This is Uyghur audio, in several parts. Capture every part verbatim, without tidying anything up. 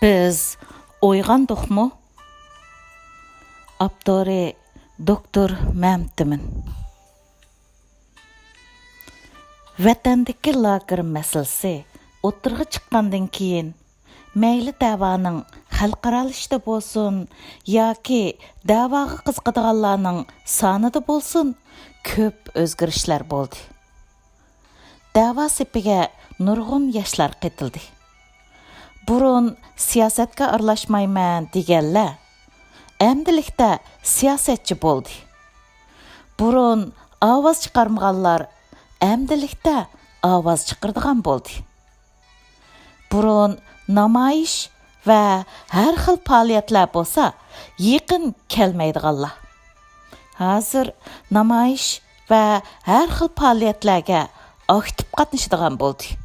بىز ئويغاندۇقمۇ؟ ئاپتورى دوكتور مەمتىمىن. ۋەتەندىكى لاگېر مەسىلىسى ئوتتۇرىغا چىققاندىن كېيىن، مەيلى دەۋانىڭ خەلقئارالىشىشتا بولسۇن ياكى دەۋاغا قىزىقىدىغانلارنىڭ سانىدا بولسۇن، كۆپ ئۆزگىرىشلەر بولدى. دەۋا سېپىگە نۇرغۇن ياشلار قېتىلدى. بۇرۇن سىياسەتكە ئارىلاشمايمەن دېگەنلەر ئەمدىلىكتە سىياسەتچى بولدى. بۇرۇن ئاۋاز چىقارمىغانلار ئەمدىلىكتە ئاۋاز چىقىرىدىغان بولدى. بۇرۇن نامايىش ۋە ھەر خىل پائالىيەتلەر بولسا يېقىن كەلمەيدىغانلار، ھازىر نامايىش ۋە ھەر خىل پائالىيەتلەرگە ئاكتىپ قاتنىشىدىغان بولدى.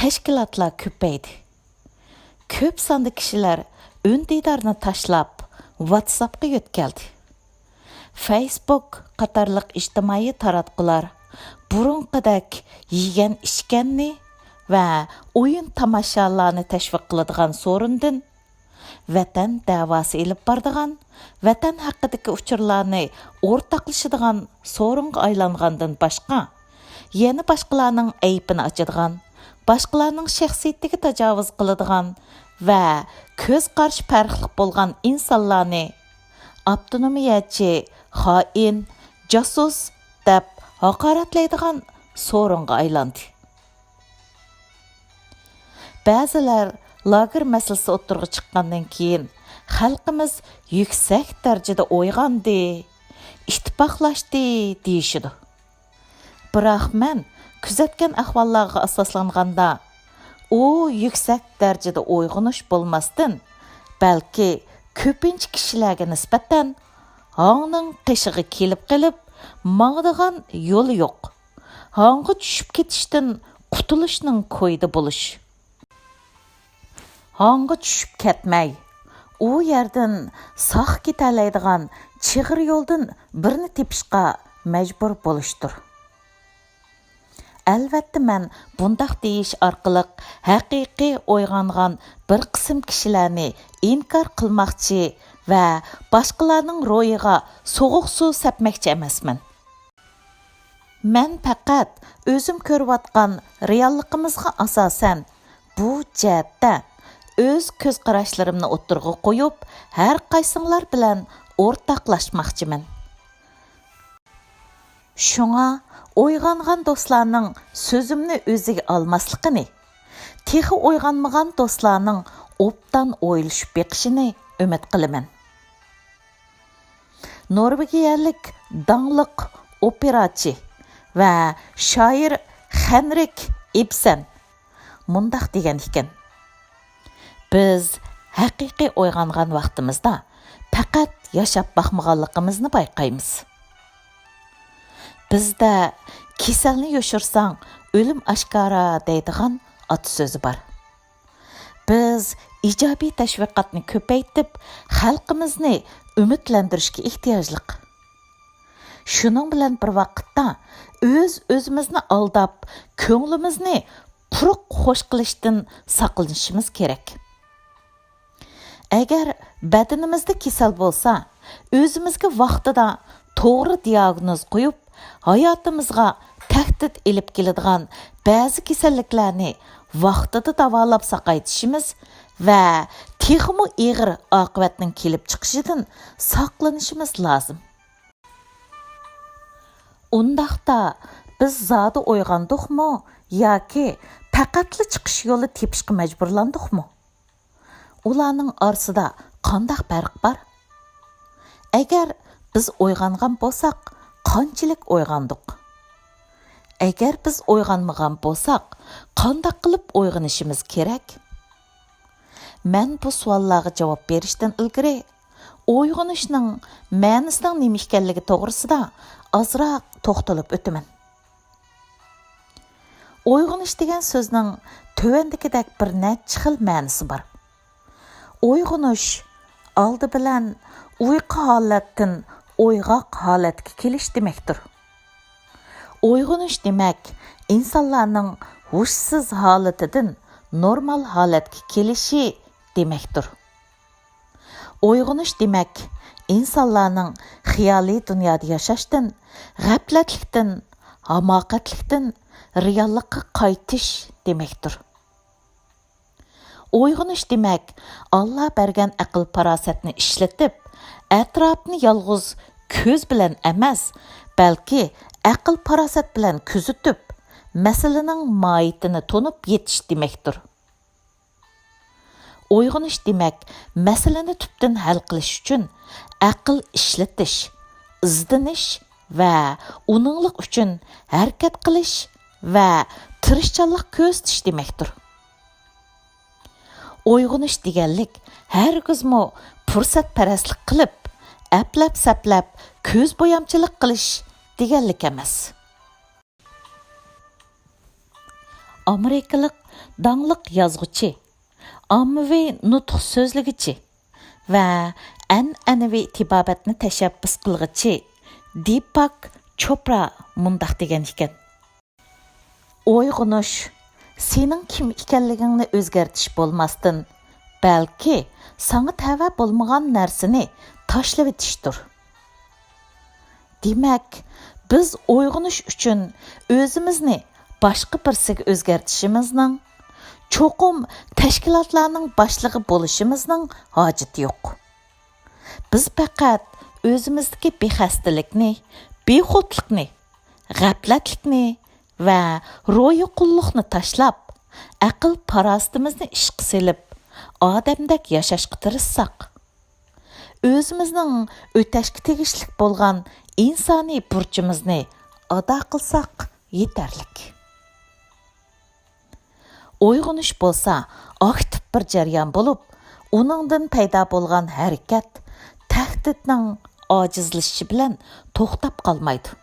تەشكىلاتلار كۆپەيدى. كۆپ ساندا كىشىلەر ئۈندىدارنى تاشلاپ، ۋاتساپقا يۆتكەلدى. فەيسبۇك قاتارلىق ئىجتىمائىي تاراتقۇلار بۇرۇنقىدەك يېگەن-ئىچكەننى ۋە ئويۇن-تاماشالارنى تەشۋىق قىلىدىغان سورۇندىن، ۋەتەن دەۋاسى ئېلىپ بارىدىغان، ۋەتەن ھەققىدىكى ئۇچۇرلارنى ئورتاقلىشىدىغان سورۇنغا ئايلانغاندىن باشقا، يەنە باشقىلارنىڭ ئەيىبىنى ئاچىدىغان، باشقىلارنىڭ شەخسىيىتىگە تاجاۋۇز قىلىدىغان ۋە كۆز قارىشى پەرقلىق بولغان ئىنسانلارنى ئاپتونومىيەچى، خائىن، جاسۇس دەپ ھاقارەتلەيدىغان سورۇنغا ئايلاندى. بەزىلەر لاگېر مەسىلىسى ئوتتۇرىغا چىققاندىن كېيىن، خەلقىمىز يۈكسەك دەرىجىدە ئويغاندى، ئىتتىپاقلاشتى دېيىشىدۇ. بىراق مەن كۆزەتكەن ئەھۋاللارغا ئاساسلانغاندا، ئۇ يۈكسەك دەرىجىدە ئويغىنىش بولماستىن، بەلكى كۆپىنچە كىشىلەرگە نىسبەتەن ھاڭنىڭ قېشىغا كېلىپ قېلىپ ماڭىدىغان يولى يوق، ھاڭغا چۈشۈپ كېتىشتىن قۇتۇلۇشنىڭ كويىدا بولۇش. ھاڭغا چۈشۈپ كەتمەي، ئۇ يەردىن ساق كېتەلەيدىغان چىغىر يولدىن بىرنى تېپىشقا مەجبۇر بولۇشتۇر. ئەلۋەتتە، مەن بۇنداق دېيىش ئارقىلىق ھەقىقىي ئويغانغان بىر قىسىم كىشىلەرنى ئىنكار قىلماقچى ۋە باشقىلارنىڭ روھىغا سوغۇق سۇ سەپمەكچى ئەمەسمەن. مەن پەقەت ئۆزۈم كۆرۈۋاتقان رېئاللىقىمىزغا ئاساسەن، بۇ جەھەتتە ئۆز كۆز قاراشلىرىمنى ئوتتۇرىغا قويۇپ، ھەر قايسىڭلار بىلەن ئورتاقلاشماقچىمەن. شۇڭا ئويغانغان دوستلارنىڭ سۆزۈمنى ئۆزىگە ئالماسلىقىنى، تېخى ئويغانمىغان دوستلارنىڭ ئوبدان ئويلىشىپ بېقىشىنى ئۈمىد قىلىمەن. نورۋېگىيەلىك داڭلىق ئوپېراچى ۋە شائىر خەنرىك ئىبسەن مۇنداق دېگەن ئىكەن: «بىز ھەقىقىي ئويغانغان ۋاقتىمىزدا پەقەت ياشاپ باقمىغانلىقىمىزنى بايقايمىز.» بىزدە «كېسەلنى يوشۇرساڭ، ئۆلۈم ئاشكارا» دەيدىغان ئاتا سۆزى بار. بىز ئىجابىي تەشۋىقاتنى كۆپەيتىپ، خەلقىمىزنى ئۈمىدلەندۈرۈشكە ئېھتىياجلىق. شۇنىڭ بىلەن بىر ۋاقىتتا، ئۆز-ئۆزىمىزنى ئالداپ، كۆڭلىمىزنى قۇرۇق خوش قىلىشتىن ساقلىنىشىمىز كېرەك. ئەگەر بەدىنىمىزدە كېسەل بولسا، ئۆزىمىزگە ۋاقتىدا توغرا دىياگنوز قويۇپ، ھاياتىمىزغا تەھدىت ئېلىپ كېلىدىغان بەزى كېسەللىكلەرنى ۋاقتىدا داۋالاپ ساقايتىشىمىز ۋە تېخىمۇ ئېغىر ئاقىۋەتنىڭ كېلىپ چىقىشىدىن ساقلىنىشىمىز لازىم. ئۇنداقتا، بىز زادى ئويغاندۇقمۇ ياكى پەقەتلا چىقىش يولى تېپىشقا مەجبۇرلاندۇقمۇ؟ ئۇلارنىڭ ئارىسىدا قانداق پەرق بار؟ ئەگەر بىز ئويغانغان بولساق، قانچىلىك ئويغاندۇق؟ ئەگەر بىز ئويغانمىغان بولساق، قانداق قىلىپ ئويغىنىشىمىز كېرەك؟ مەن بۇ سوئاللارغا جاۋاب بېرىشتىن ئىلگىرى، ئويغىنىشنىڭ مەنىسىنىڭ نېمە ئىكەنلىكى توغرىسىدا ئازراق توختىلىپ ئۆتىمەن. ئويغىنىش دېگەن سۆزنىڭ تۆۋەندىكىدەك بىر نەچچە خىل مەنىسى بار. ئويغىنىش ئالدى بىلەن ئۇيقۇ ھالەتتىن ئويغاق ھالەتكە كېلىش دېمەكتۇر. ئويغىنىش دېمەك، ئىنسانلارنىڭ ھوشسىز ھالىتىدىن نورمال ھالەتكە كېلىشى دېمەكتۇر. ئويغىنىش دېمەك، ئىنسانلارنىڭ خىيالىي دۇنيادا ياشاشتىن، غەپلەتلىكتىن، ھاماقەتلىكتىن رېئاللىققا قايتىش دېمەكتۇر. ئويغىنىش دېمەك، ئاللا بەرگەن ئەقىل-پاراسەتنى ئىشلىتىپ، ئەتراپنى يالغۇز كۆز بىلەن ئەمەس، بەلكى ئەقىل-پاراسەت بىلەن كۆزىتىپ، مەسىلىنىڭ ماھىيىتىنى تونۇپ يېتىش دېمەكتۇر. ئويغىنىش دېمەك، مەسىلىنى تۈپتىن ھەل قىلىش ئۈچۈن ئەقىل ئىشلىتىش، ئىزدىنىش ۋە ئۇنىڭلىق ئۈچۈن ھەرىكەت قىلىش ۋە تىرىشچانلىق كۆرسىتىش دېمەكتۇر. ئويغىنىش دېگەنلىك ھەرگىزمۇ پۇرسەتپەرەسلىك قىلىپ، ئەپلەپ-سەپلەپ كۆز بويامچىلىق قىلىش دېگەنلىك ئەمەس. ئامېرىكىلىق داڭلىق يازغۇچى، ئاممىۋى نۇتۇق سۆزلىگۈچى ۋە ئەنئەنىۋى تېبابەتنى تەشەببۇس قىلغۇچى دىپاك چوپرا مۇنداق دېگەن ئىكەن: «ئويغىنىش سېنىڭ كىم ئىكەنلىكىڭنى ئۆزگەرتىش بولماستىن، بەلكى ساڭا تەۋە بولمىغان نەرسىنى تاشلىۋېتىشتۇر.» دېمەك، بىز ئويغىنىش ئۈچۈن ئۆزىمىزنى باشقا بىرسىگە ئۆزگەرتىشىمىزنىڭ، چوقۇم تەشكىلاتلارنىڭ باشلىقى بولۇشىمىزنىڭ ھاجىتى يوق. بىز پەقەت ئۆزىمىزدىكى بىخەستىلىكنى، بىخۇدلۇقنى، غەپلەتلىكنى ۋە روھىي قۇللۇقنى تاشلاپ، ئەقىل-پاراسىتىمىزنى ئىشقا سېلىپ، ئادەمدەك ياشاشقا تىرىشساق، ئۆزىمىزنىڭ ئۆتەشكە تېگىشلىك بولغان ئىنسانىي بۇرچىمىزنى ئادا قىلساق يېتەرلىك. ئويغىنىش بولسا ئاكتىپ بىر جەريان بولۇپ، ئۇنىڭدىن پەيدا بولغان ھەرىكەت تەھدىتنىڭ ئاجىزلىشىشى بىلەن توختاپ قالمايدۇ.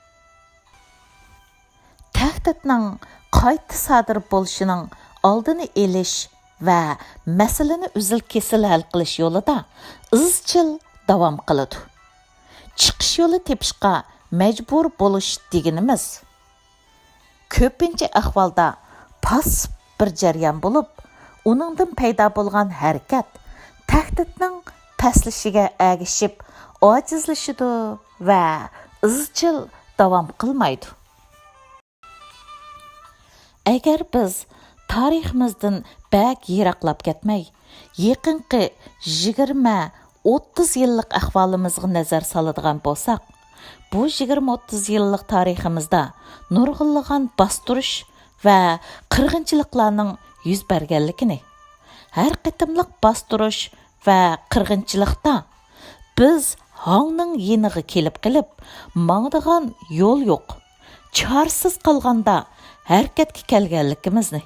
تەھدىتنىڭ قايتا سادىر بولۇشىنىڭ ئالدىنى ئېلىش ۋە مەسىلىنى ئۈزۈل-كېسىل ھەل قىلىش يولىدا ئىزچىل داۋام قىلىدۇ. چىقىش يولى تېپىشقا مەجبۇر بولۇش دېگىنىمىز، كۆپىنچە ئەھۋالدا پاسسىپ بىر جەريان بولۇپ، ئۇنىڭدىن پەيدا بولغان ھەرىكەت تەھدىتنىڭ پەسلىشىگە ئەگىشىپ ئاجىزلىشىدۇ ۋە ئىزچىل داۋام قىلمايدۇ. ئەگەر بىز تارىخىمىزدىن بەك يىراقلاپ كەتمەي، يېقىنقى يىگىرمە، ئوتتۇز يىللىق ئەھۋالىمىزغا نەزەر سالىدىغان بولساق، بۇ يىگىرمە، ئوتتۇز يىللىق تارىخىمىزدا نۇرغۇنلىغان باستۇرۇش ۋە قىرغىنچىلىقلارنىڭ يۈز بەرگەنلىكىنى، ھەر قېتىملىق باستۇرۇش ۋە قىرغىنچىلىقتا بىز ھاڭنىڭ يېنىغا كېلىپ قېلىپ، ماڭىدىغان يول يوق، چارىسىز قالغاندا ھەرىكەتكە كەلگەنلىكىمىزنى،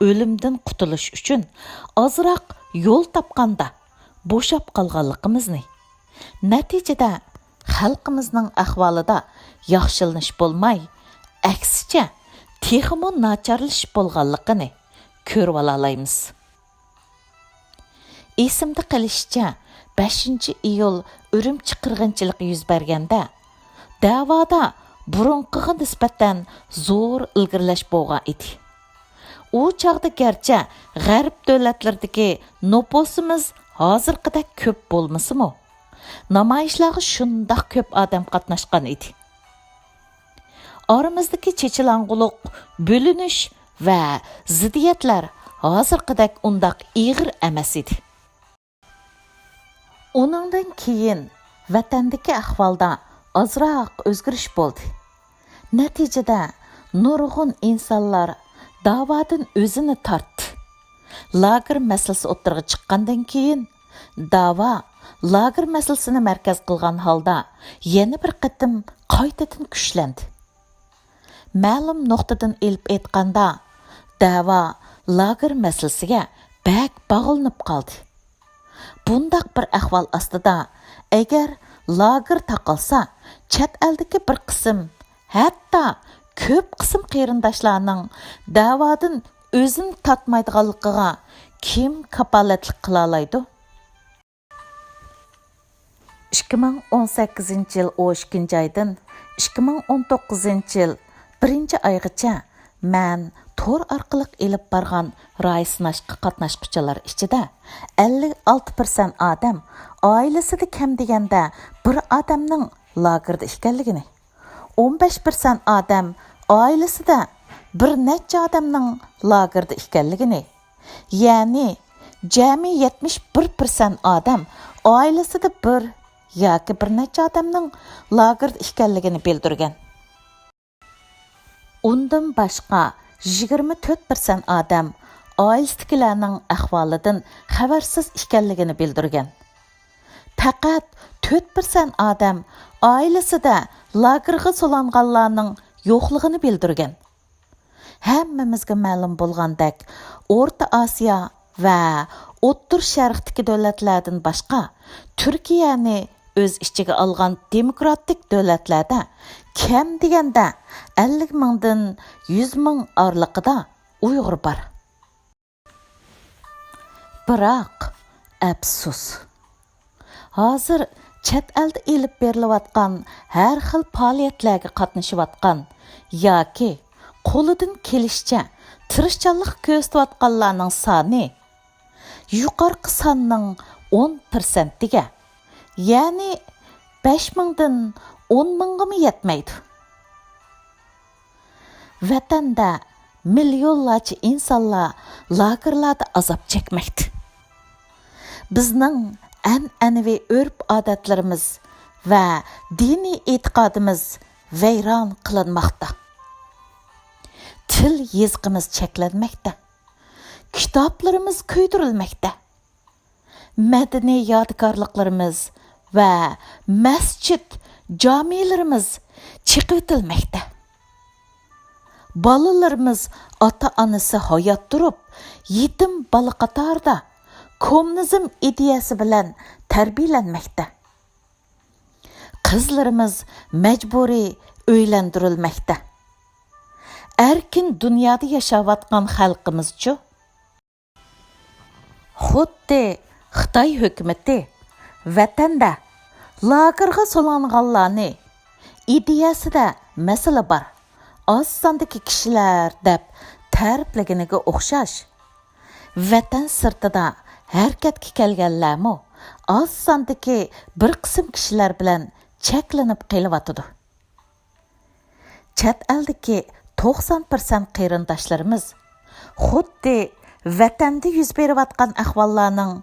ئۆلۈمدىن قۇتۇلۇش ئۈچۈن ئازراق يول تاپقاندا بوشاپ قالغانلىقىمىزنى، نەتىجىدە خەلقىمىزنىڭ ئەھۋالىدا ياخشىلىنىش بولماي، ئەكسىچە، تېخىمۇ ناچارلىشىپ بولغانلىقىنى كۆرۈۋالالايمىز. ئېسىمدە قېلىشىچە، بەشىنچى ئىيۇل ئۈرۈمچى قىرغىنچىلىقى يۈز بەرگەندە، دەۋادا بۇرۇنقىغا نىسبەتەن زور ئىلگىرىلەش بولغان ئىدى. ئۇ چاغدا گەرچە غەرب دۆلەتلىرىدىكى نوپۇسىمىز ھازىرقىدەك كۆپ بولمىسىمۇ، نامايىشلارغا شۇنداق كۆپ ئادەم قاتناشقان ئىدى. ئارىمىزدىكى چېچىلاڭغۇلۇق، بۆلۈنۈش ۋە زىددىيەتلەر ھازىرقىدەك ئۇنداق ئېغىر ئەمەس ئىدى. ئۇنىڭدىن كېيىن ۋەتەندىكى ئەھۋالدا ئازراق ئۆزگىرىش بولدى. نەتىجىدە، نۇرغۇن ئىنسانلار داۋادىن ئۆزىنى تارتتى. لاگېر مەسىلىسى ئوتتۇرىغا چىققاندىن كېيىن، داۋا لاگېر مەسىلىسىنى مەركەز قىلغان ھالدا يەنە بىر قېتىم قايتىدىن كۈچلەندى. مەلۇم نۇقتىدىن ئېلىپ ئېيتقاندا، دەۋا لاگېر مەسىلىسىگە بەك باغلىنىپ قالدى. بۇنداق بىر ئەھۋال ئاستىدا، ئەگەر لاگېر تاقالسا، چەت ئەلدىكى بىر قىسىم، ھەتتا كۆپ قىسىم قېرىنداشلارنىڭ دەۋادىن ئۆزىنى تارتمايدىغانلىقىغا كىم كاپالەتلىك قىلالايدۇ؟ ئىككى مىڭ ئون سەككىزىنچى يىل ئون ئىككىنچى ئايدىن ئىككى مىڭ ئون توققۇزىنچى يىل بىرىنچى ئايغىچە مەن تور ئارقىلىق ئېلىپ بارغان راي سىناشقا قاتناشقۇچىلار ئىچىدە ئەللىك ئالتە پىرسەنت ئادەم ئائىلىسىدە كەم دېگەندە بىر ئادەمنىڭ لاگېردا ئىكەنلىكىنى، ئون بەش پىرسەنت ئادەم ئائىلىسىدە بىر نەچچە ئادەمنىڭ لاگېردا ئىكەنلىكىنى، يەنى جەمئىي يەتمىش بىر پىرسەنت ئادەم ئائىلىسىدە بىر ياكى بىر نەچچە ئادەمنىڭ لاگېردا ئىكەنلىكىنى بىلدۈرگەن. ئۇندىن باشقا، يىگىرمە تۆت پىرسەنت ئادەم ئائىلىسىدىكىلەرنىڭ ئەھۋالىدىن خەۋەرسىز ئىكەنلىكىنى بىلدۈرگەن. پەقەت تۆت پىرسەنت ئادەم ئائىلىسىدە لاگېرغا سولانغانلارنىڭ يوقلۇقىنى بىلدۈرگەن. ھەممىمىزگە مەلۇم بولغاندەك، ئورتا ئاسىيا ۋە ئوتتۇرا شەرقتىكى دۆلەتلەردىن باشقا، تۈركىيەنى ئۆز ئىچىگە ئالغان دېموكراتىك دۆلەتلەردە كەم دېگەندە ئەللىك مىڭدىن يۈز مىڭ ئارىلىقىدا ئۇيغۇر بار. بىراق، ئەپسۇس، ھازىر چەت ئەلدە ئېلىپ بېرىلىۋاتقان ھەر خىل پائالىيەتلەرگە قاتنىشىۋاتقان ياكى قولىدىن كېلىشىچە تىرىشچانلىق كۆرسىتىۋاتقانلارنىڭ سانى يۇقىرىقى ساننىڭ ئون پىرسەنتىگە، يەنى بەش مىڭدىن ئون مىڭغىمۇ يەتمەيدۇ. ۋەتەندە مىليونلارچە ئىنسانلار لاگېرلاردا ئازاب چەكمەكتە. بىزنىڭ ئەنئەنىۋى ئۆرپ-ئادەتلىرىمىز ۋە دىنىي ئېتىقادىمىز ۋەيران قىلىنماقتا. تىل يېزىقىمىز چەكلەنمەكتە. كىتابلىرىمىز كۆيدۈرۈلمەكتە. مەدەنىي يادىكارلىقلىرىمىز ۋە مەسچىت، جامىلىرىمىز چېقىۋېتىلمەكتە. بالىلىرىمىز ئاتا-ئانىسى ھايات تۇرۇپ، يېتىم بالا قاتارىدا كوممۇنىزم ئىدىيەسى بىلەن تەربىيەلەنمەكتە. قىزلىرىمىز مەجبۇرىي ئۆيلەندۈرۈلمەكتە. ئەركىن دۇنيادا ياشاۋاتقان خەلقىمىزچۇ؟ خۇددى خىتاي ھۆكۈمىتى ۋەتەندە لاگېرغا سولانغانلارنى ئىدىيەسىدە مەسىلە بار، ئاز ساندىكى كىشىلەر دەپ تەرىپلىگىنىگە ئوخشاش، ۋەتەن سىرتىدا ھەرىكەتكە كەلگەنلەرمۇ ئاز ساندىكى بىر قىسىم كىشىلەر بىلەن چەكلىنىپ قېلىۋاتىدۇ. چەت ئەلدىكى توقسان پىرسەنت قېرىنداشلىرىمىز خۇددى ۋەتەندە يۈز بېرىۋاتقان ئەھۋاللارنىڭ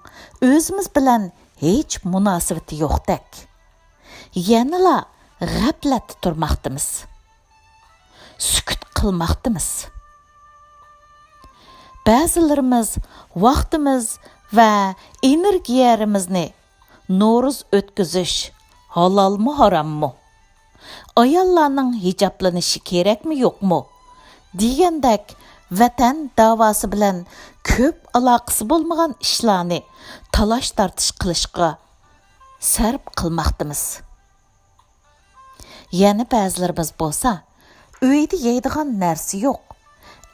ئۆزىمىز بىلەن ھېچ مۇناسىۋىتى يوقتەك، يەنىلا غەپلەتتە تۇرماقتىمىز، سۈكۈت قىلماقتىمىز. بەزىلىرىمىز ۋاقتىمىز ۋە ئېنېرگىيەلىرىمىزنى نورۇز ئۆتكۈزۈش ھالالمۇ، ھاراممۇ؟ ئاياللارنىڭ ھىجابلىنىشى كېرەكمۇ، يوقمۇ؟ دېگەندەك ۋەتەن داۋاسى بىلەن كۆپ ئالاقىسى بولمىغان ئىشلارنى تالاش-تارتىش قىلىشقا سەرپ قىلماقتىمىز. يەنە بەزىلىرىمىز بولسا، ئۆيدە يەيدىغان نەرسە يوق.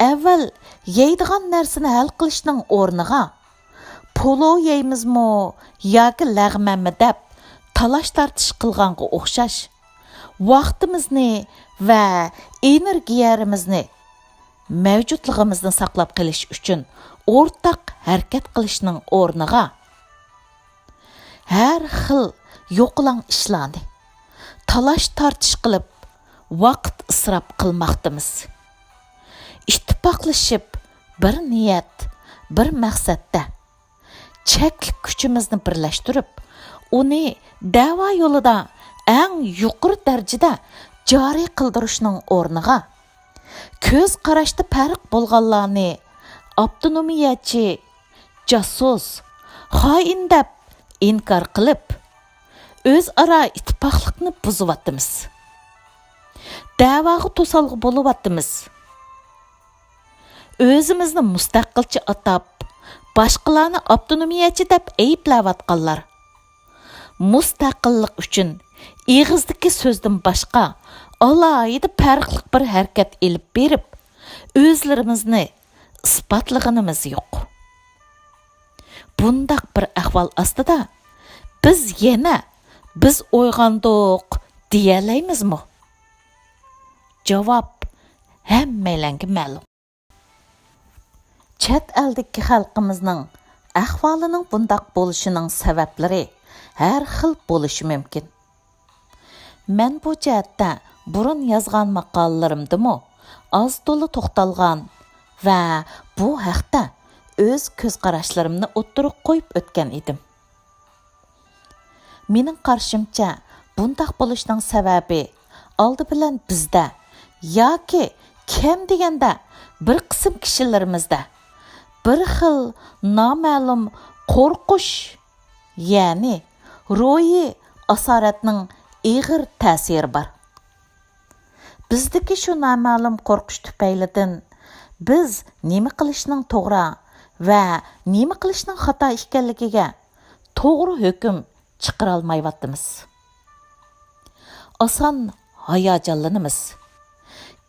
ئەۋۋەل يەيدىغان نەرسىنى ھەل قىلىشنىڭ ئورنىغا، پولۇ يەيمىزمۇ ياكى لەغمەنمۇ دەپ تالاش-تارتىش قىلغانغا ئوخشاش، ۋاقتىمىزنى ۋە ئېنېرگىيەلىرىمىزنى، مەۋجۇتلۇقىمىزنى ساقلاپ قېلىش ئۈچۈن ئورتاق ھەرىكەت قىلىشنىڭ ئورنىغا، ھەر خىل يوقىلاڭ ئىشلارنى، تالاش-تارتىش قىلىپ، ۋاقىت ئىسراپ قىلماقتىمىز. ئىتتىپاقلىشىپ، بىر نىيەت، بىر مەقسەتتە، چەكلىك كۈچىمىزنى بىرلەشتۈرۈپ، ئۇنى دەۋا يولىدا ئەڭ يۇقىرى دەرىجىدە جارى قىلدۇرۇشنىڭ ئورنىغا، كۆز قاراشتا پەرق بولغانلارنى ئاپتونومىيەچى، جاسۇس، خائىن دەپ ئىنكار قىلىپ، ئۆزئارا ئىتتىپاقلىقنى بۇزۇۋاتىمىز. دەۋاغا توسالغۇ بولۇۋاتىمىز. ئۆزىمىزنى مۇستەقىلچى ئاتاپ، باشقىلارنى ئاپتونومىيەچى دەپ ئەيىبلەۋاتقانلار، مۇستەقىللىق ئۈچۈن ئېغىزدىكى سۆزدىن باشقا ئالاھىدە پەرقلىق بىر ھەرىكەت ئېلىپ بېرىپ، ئۆزلىرىمىزنى ئىسپاتلىغىنىمىز يوق. بۇنداق بىر ئەھۋال ئاستىدا بىز يەنە «بىز ئويغاندۇق» دېيەلەيمىزمۇ؟ جاۋاب ھەممەيلەنگە مەلۇم. چەت ئەلدىكى خەلقىمىزنىڭ ئەھۋالىنىڭ بۇنداق بولۇشىنىڭ سەۋەبلىرى ھەر خىل بولۇشى مۇمكىن. مەن بۇ جەھەتتە بۇرۇن يازغان ماقالىلىرىمدىمۇ ئاز-تولا توختالغان ۋە بۇ ھەقتە ئۆز كۆز قاراشلىرىمنى ئوتتۇرىغا قويۇپ ئۆتكەن ئىدىم. مېنىڭ قارىشىمچە، بۇنداق بولۇشنىڭ سەۋەبى ئالدى بىلەن بىزدە ياكى كەم دېگەندە بىر قىسىم كىشىلىرىمىزدە بىر خىل نامەلۇم قورقۇش، يەنى روھىي ئاسارەتنىڭ ئېغىر تەسىرى بار. بىزدىكى شۇ نامەلۇم قورقۇش تۈپەيلىدىن بىز نېمە قىلىشنىڭ توغرا ۋە نېمە قىلىشنىڭ خاتا ئىكەنلىكىگە توغرا ھۆكۈم چىقىرالمايۋاتىمىز. ئاسان ھاياجانلىنىمىز.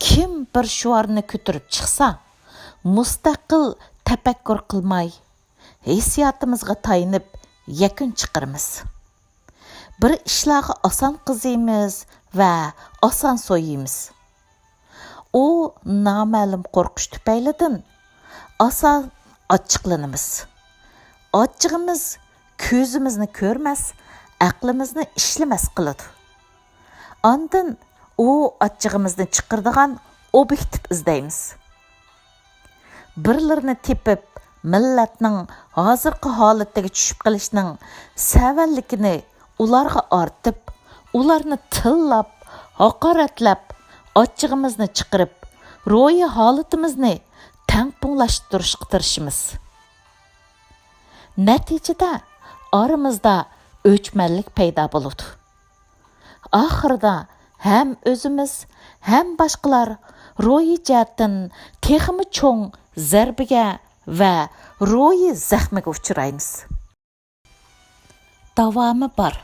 كىم بىر شوئارنى كۆتۈرۈپ چىقسا، مۇستەقىل تەپەككۇر قىلماي، ھېسسىياتىمىزغا تايىنىپ يەكۈن چىقىرىمىز. بىر ئىشلارغا ئاسان قىزىيمىز ۋە ئاسان سۆيىمىز. ئۇ نامەلۇم قورقۇش تۈپەيلىدىن ئاسان ئاچچىقلىنىمىز. ئاچچىقىمىز كۆزىمىزنى كۆرمەس، ئەقلىمىزنى ئىشلىمەس قىلىدۇ. ئاندىن ئۇ ئاچچىقىمىزنى چىقىرىدىغان ئوبيېكتىپ ئىزدەيمىز. بىرلىرىنى تېپىپ، مىللەتنىڭ ھازىرقى ھالىتىگە چۈشۈپ قېلىشنىڭ سەۋەنلىكىنى ئۇلارغا ئارتىپ، ئۇلارنى تىللاپ، ھاقارەتلەپ، ئاچچىقىمىزنى چىقىرىپ، روھىي ھالىتىمىزنى تەڭپۇڭلاشتۇرۇشقا تىرىشىمىز. نەتىجىدە ئارىمىزدا ئۆچمەنلىك پەيدا بولىدۇ. ئاخىرىدا ھەم ئۆزىمىز، ھەم باشقىلار روھىي جەھەتتىن تېخىمۇ چوڭ زەربىگە ۋە روھىي زەخمىگە ئۇچرايمىز. داۋامى بار.